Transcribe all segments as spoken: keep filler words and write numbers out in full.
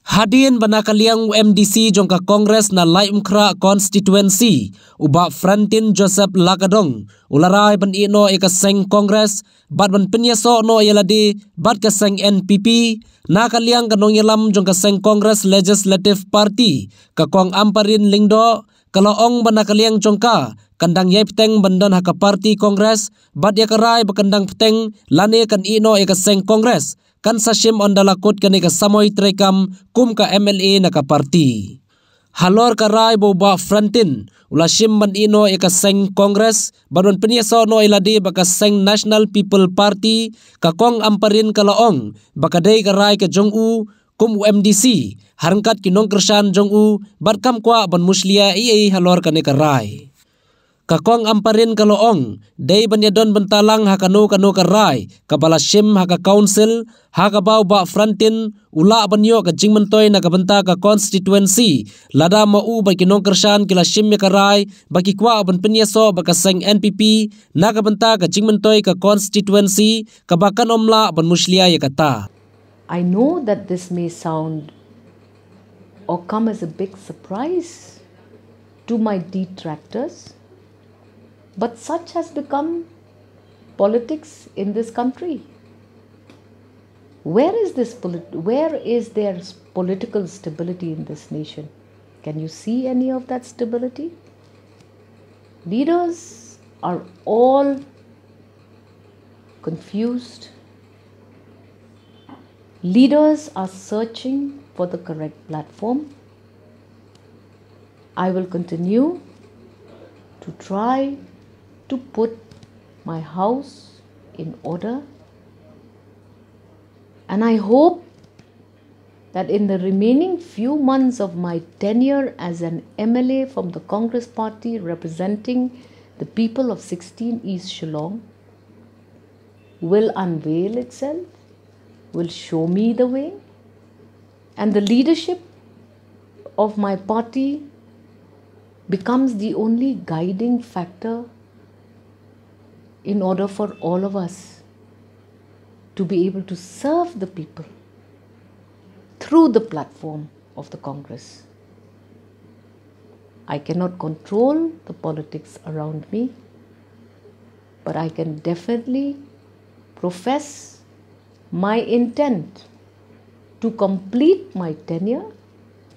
Hadien ba na ka liang u M D C jong ka Congress na Laitumkhrah constituency, u Bah Frantin Joseph Lakadong, u la rai ban ïeh noh ïa ka seng Congress bad ban pynïasoh noh ïa lade bad ka seng N P P. Na ka liang ka nongïalam jong ka seng Congress Legislative Party, ka Kong Ampareen Lyngdoh, ka la ong ba na ka liang jong ka kan dang ïai bteng ban don ha ka party Congress, bad ïa ka rai ba kan dang bteng lane kan ïeh noh ïa ka seng Congress kan sa shim ynda la kut kane ka samoi treikam kum ka M L A na ka party. Halor ka rai ba u Bah Frantin u la shim ban ïeh noh ïa ka seng Congress bad ban pynïasoh noh ïa lade bad ka seng National People Party, ka Kong Ampareen ka la ong ba ka dei ka rai ka jong u kum u M D C, ha ryngkat ki nongkyrshan jong u, bad kam kwah ban mushlia ei ei halor kane ka rai. Ka Kong Ampareen ka la ong, dei ban ïadon bynta lang ha kano kano ka rai kaba la shim ha ka council, ha kaba u Bah Frantin u lah ban ïoh ka jingmyntoi na ka bynta ka constituency, lada ma u bad ki nongkyrshan ki la shim ïa ka rai ba ki kwah ban pynïasoh bad ka seng N P P na ka bynta ka jingmyntoi ka constituency, kaba kan ym lah ban mushlia ïa kata. I know that this may sound or come as a big surprise to my detractors, but such has become politics in this country. Where is this polit-, where is there political stability in this nation? Can you see any of that stability? Leaders are all confused. Leaders are searching for the correct platform. I will continue to try to put my house in order, and I hope that in the remaining few months of my tenure as an M L A from the Congress Party representing the people of sixteen East Shillong will unveil itself, will show me the way, and the leadership of my party becomes the only guiding factor in order for all of us to be able to serve the people through the platform of the Congress. I cannot control the politics around me, but I can definitely profess my intent to complete my tenure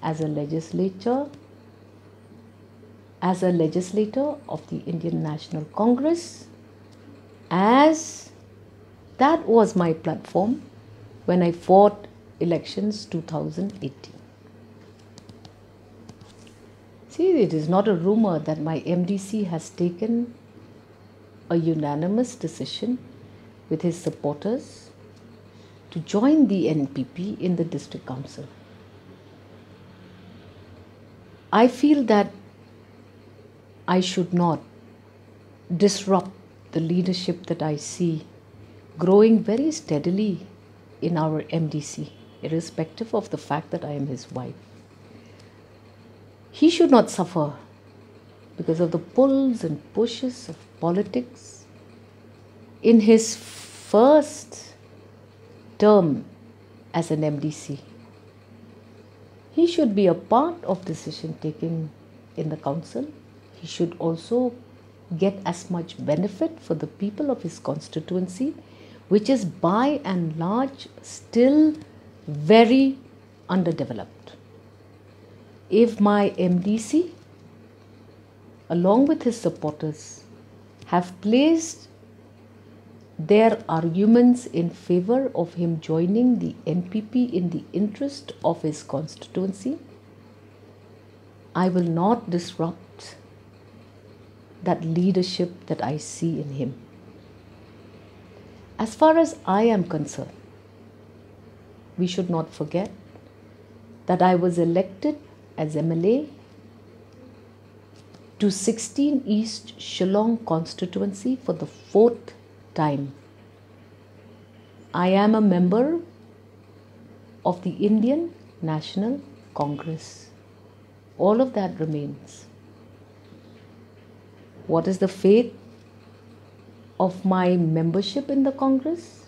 as a legislature, as a legislator of the Indian National Congress, as that was my platform when I fought elections two thousand eighteen. See, it is not a rumor that my M D C has taken a unanimous decision with his supporters to join the N P P in the district council. I feel that I should not disrupt the leadership that I see growing very steadily in our M D C, irrespective of the fact that I am his wife. He should not suffer because of the pulls and pushes of politics in his first term as an M D C. He should be a part of decision taking in the council. He should also get as much benefit for the people of his constituency, which is by and large still very underdeveloped. If my M D C, along with his supporters, have placed their arguments in favor of him joining the N P P in the interest of his constituency, I will not disrupt that leadership that I see in him. As far as I am concerned, we should not forget that I was elected as M L A to sixteen East Shillong constituency for the fourth time. I am a member of the Indian National Congress. All of that remains. What is the fate of my membership in the Congress?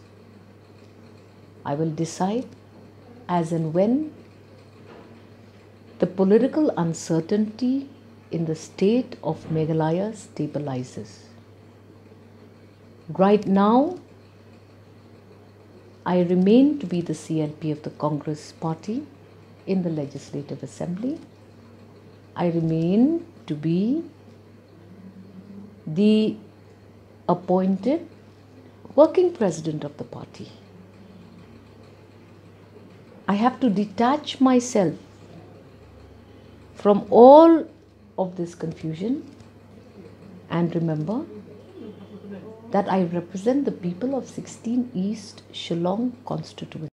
I will decide as and when The political uncertainty in the state of Meghalaya stabilizes. Right now, I remain to be the C L P of the Congress Party in the Legislative Assembly. I remain to be the appointed working president of the party. I have to detach myself from all of this confusion and remember that I represent the people of sixteen East Shillong constituency.